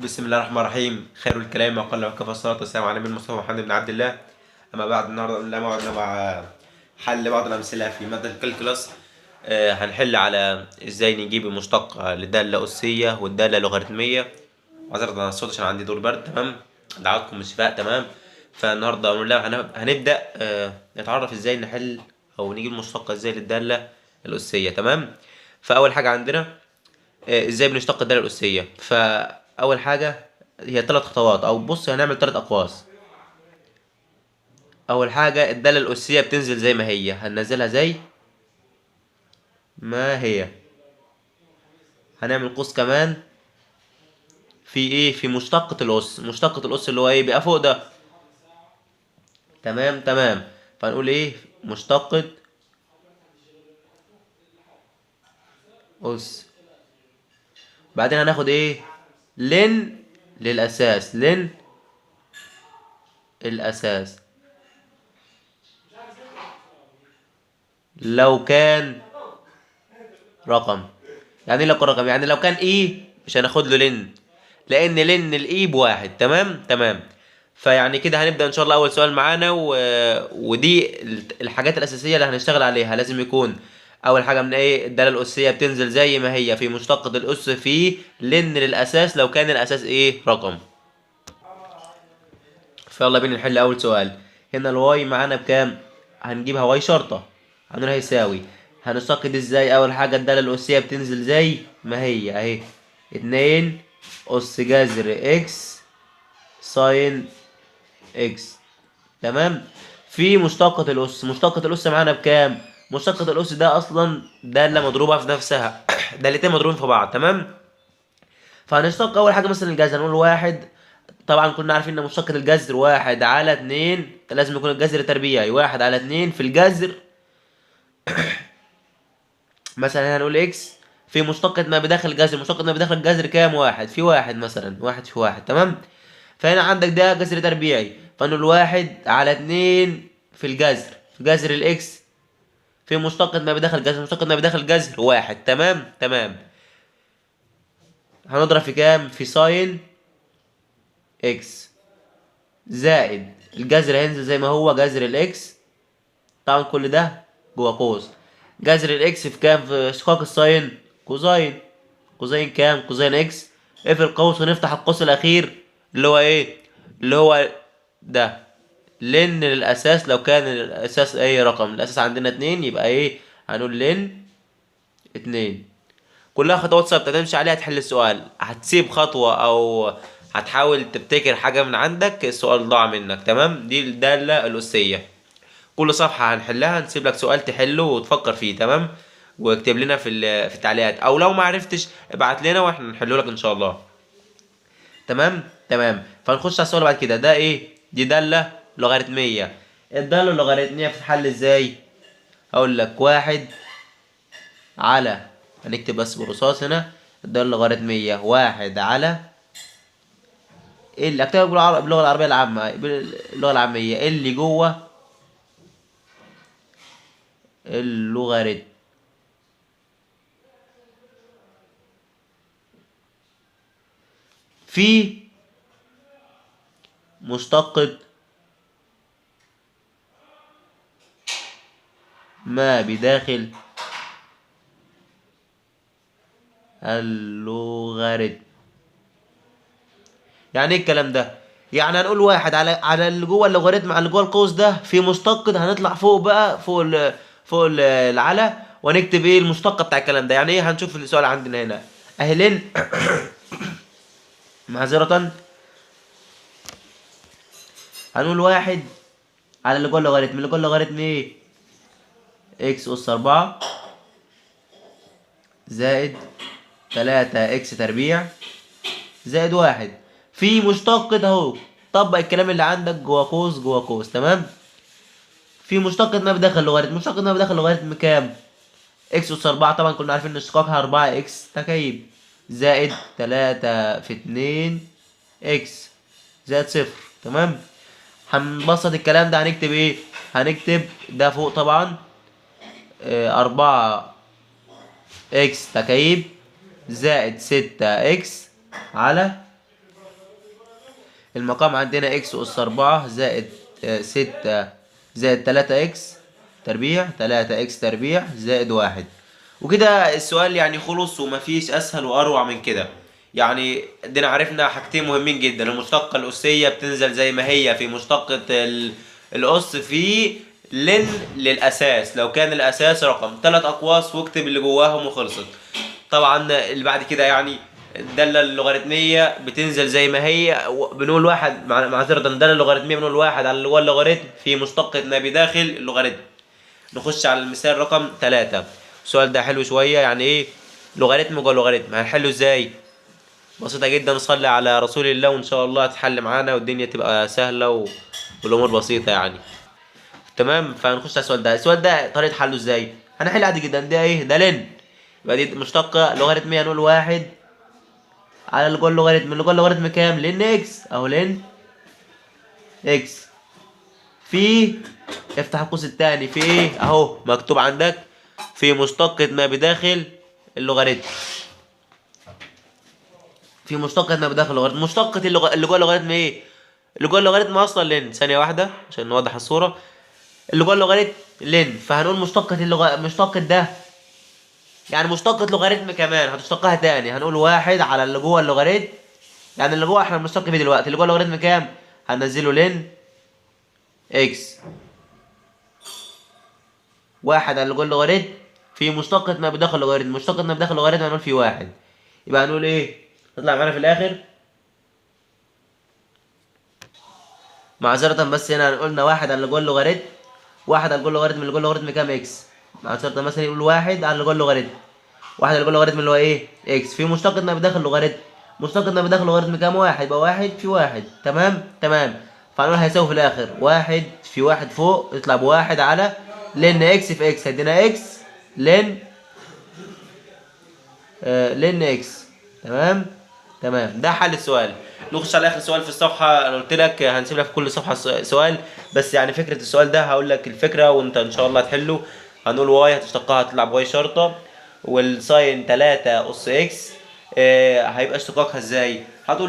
بسم الله الرحمن الرحيم. خير الكلام ما قل وكفى، الصلاة والسلام على النبي المصطفى محمد بن عبد الله. أما بعد، النهارده قلنا موعدنا مع حل بعض الأمثلة في مادة ال calculus. هنحل على ازاي نجيب المشتق للدالة الأسية والدالة اللوغاريتمية. معذرة عن الصوت عشان عندي دور برد. تمام، دعواتكم بالشفاء. تمام، فالنهارده هنبدأ نتعرف ازاي نحل أو نجيب المشتق ازاي للدالة الأسية. تمام، فأول حاجة عندنا ازاي بنشتق الدالة الأسية. فأول حاجة هي 3 خطوات، أو بص هنعمل 3 أقواس. أول حاجة الدالة الأسية بتنزل زي ما هي، هننزلها زي ما هي. هنعمل قوس كمان في إيه؟ في مشتقة الأس. مشتقة الأس اللي هو إيه؟ بيبقى فوق ده. تمام تمام، فهنقول إيه؟ مشتقة أس. بعدين هناخد إيه؟ لن للأساس، لن الأساس لو كان رقم. يعني لو كان رقم، يعني لو كان e مش هناخد له ln، لان ln ال e بواحد. تمام تمام، فيعني كده هنبدا ان شاء الله اول سؤال معانا، ودي الحاجات الاساسية اللي هنشتغل عليها. لازم يكون اول حاجة من ايه؟ الدالة الاسيه بتنزل زي ما هي في مشتقة الاس في ln للاساس لو كان الاساس ايه؟ رقم. فيلا بينا نحل اول سؤال. هنا ال y معانا بكام؟ هنجيبها y شرطه، هنقول هيساوي. هنشتق دي ازاي؟ اول حاجة الدالة الاسيه بتنزل زي ما هي اهي، 2 اس جذر x sine x. تمام، في مشتقة الاس. مشتقة الاس معانا بكام؟ مشتقة الاس ده اصلا داله مضروبة في نفسها، دالتين مضروبين في بعض. تمام، فهنشتق اول حاجة مثلا الجذر، هنقول 1. طبعا كنا عارفين ان مشتقة الجذر 1 على 2، لازم يكون الجذر تربيعي، 1 على 2 في الجذر. مثلا هنقول x في مشتقة ما بداخل الجذر. مشتقة ما بداخل الجذر كام؟ 1 في 1 مثلا، 1 في 1. تمام، فهنا عندك ده جذر تربيعي، فنقول 1 على 2 في الجذر، في جذر ال x في مشتقة ما بداخل الجذر. مشتقة ما بداخل الجذر 1. تمام تمام، هنضرب في كام؟ في sine x زائد الجذر هينزل زي ما هو جذر ال x، طبعا كل ده جوه قوس. جذر ال x في كام؟ في اشتقاق ال sine cosine، cosine كام؟ cosine x. اقفل القوس ونفتح القوس الاخير اللي هو ايه؟ اللي هو ده ln للاساس لو كان الاساس اي رقم. الاساس عندنا 2، يبقى ايه؟ هنقول ln 2. كلها خطوات ثابتة تمشي عليها تحل السؤال. هتسيب خطوة او هتحاول تبتكر حاجة من عندك، السؤال ضاع منك. تمام، دي الدالة الاسيه. كل صفحة هنحلها نسيب لك سؤال تحله وتفكر فيه. تمام، واكتب لنا في التعليقات، او لو ما عرفتش ابعت لنا واحنا نحله لك ان شاء الله. تمام تمام، فنخش على السؤال بعد كده. ده ايه؟ دي داله لوغاريتميه. الدالة اللوغاريتميه بتتحل ازاي؟ هقول لك 1 على، هنكتب بس بالرصاص هنا، الدالة اللوغاريتميه 1 على اللي اكتبها باللغة العربية العامة، باللغة العامية اللي جوه اللوغاريتم في مشتقة ما بداخل اللوغاريتم. يعني ايه الكلام ده؟ يعني هنقول 1 على اللي جوه اللوغاريتم، على اللي جوه القوس ده في مشتقة. هنطلع فوق بقى، فوق العلى، ونكتب ايه؟ المشتقة بتاع الكلام ده. يعني ايه؟ هنشوف السؤال عندنا هنا اهي ln معذرة، هنقول 1 على اللي جوه اللوغاريتم. اللي جوه اللوغاريتم ايه؟ x اس 4 زائد 3 x تربيع زائد 1 في مشتقة اهو. طبق الكلام اللي عندك جوه قوس جوه قوس. تمام، في مشتقة ما بداخل اللوغاريتم. مشتقة ما بداخل اللوغاريتم كام؟ x اس 4، طبعا كنا عارفين ان اشتقاقها 4 x تكعيب زائد 3 في 2 x زائد 0. تمام، هنبسط الكلام ده، هنكتب ايه؟ هنكتب ده فوق طبعا 4 x تكعيب زائد 6 x على المقام عندنا x اس 4 زائد 6 زائد 3 x تربيع، 3 x تربيع زائد 1. وكده السؤال يعني خلص، ومفيش اسهل واروع من كده. يعني ادينا عرفنا حاجتين مهمين جدا، المشتقة الأسية بتنزل زي ما هي في مشتقة الأس في ln للأساس لو كان الأساس رقم، 3 أقواس واكتب اللي جواهم وخلصت. طبعا اللي بعد كده يعني الدالة اللوغاريتمية بتنزل زي ما هي، بنقول واحد معذرة، الدالة اللوغاريتمية بنقول واحد على اللي جوه اللوغاريتم في مشتقة ما بداخل اللوغاريتم. نخش على المثال رقم 3. السؤال ده حلو شوية، يعني ايه لوغاريتم جوه لوغاريتم؟ هنحله ازاي؟ بسيطة جدا، صلي على رسول الله وان شاء الله هتحل معانا والدنيا تبقى سهلة والامور بسيطة يعني. تمام، فهنخش على السؤال ده. السؤال ده طريقة حله ازاي؟ هنحل عادي جدا. ده ايه؟ ده ln، يبقى دي مشتقة لوغاريتمية، هنقول واحد على اللي جوه اللوغاريتم، اللي جوه اللوغاريتم كام؟ ln x، اهو ln x في، افتح القوس التاني في ايه؟ اهو مكتوب عندك في مشتقة ما بداخل اللوغاريتم، في مشتقة ما بداخل اللوغاريتم. مشتقة اللي جوه اللوغاريتم ايه؟ اللي جوه اللوغاريتم اصلا ln. ثانية واحدة عشان نوضح الصورة. اللي جوه اللوغاريتم ln، فهنقول مشتقة مشتقة ده يعني مشتقة لوغاريتم كمان هتشتقها تاني، هنقول واحد على اللي جوه اللوغاريتم، يعني اللي جوه احنا بنشتق فيه دلوقتي، اللي جوه اللوغاريتم كام؟ هننزله ln x، واحد على اللي جوه اللوغاريتم في مشتقة ما بداخل اللوغاريتم، مشتقة ما بداخل اللوغاريتم هنقول فيه واحد، يبقى هنقول ايه؟ تطلع معانا في الاخر معذرة بس هنا قلنا واحد على اللي جوه اللوغاريتم، واحد على اللي جوه اللوغاريتم، اللي جوه اللوغاريتم كام؟ x. معذرة مثلا يقول واحد على اللي جوه اللوغاريتم، واحد على اللي جوه اللوغاريتم اللي هو ايه؟ x في مشتقة ما بداخل اللوغاريتم، مشتقة ما بداخل اللوغاريتم كام؟ واحد، يبقى واحد في واحد. تمام تمام، فهنقول هيساوي في الاخر واحد في واحد فوق يطلع بواحد على ln x في x، هيدينا x ln ln x. تمام تمام، ده حل السؤال. نخش على اخر سؤال في الصفحه. انا قلت لك هنسيب لك في كل صفحه سؤال، بس يعني فكره السؤال ده هقول لك الفكره وانت ان شاء الله هتحله. هنقول y هتشتقها هتطلع ب y شرطه، وال sine 3 اس x هيبقى اشتقاقها ازاي؟ هتقول